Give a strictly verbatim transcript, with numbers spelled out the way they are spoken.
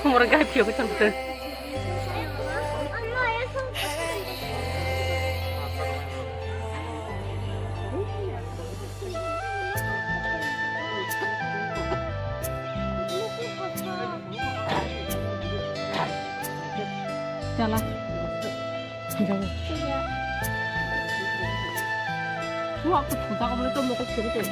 Morok gai phiyok chang tei. Chala. Wah, aku suka kamu itu mau ke sini tuh.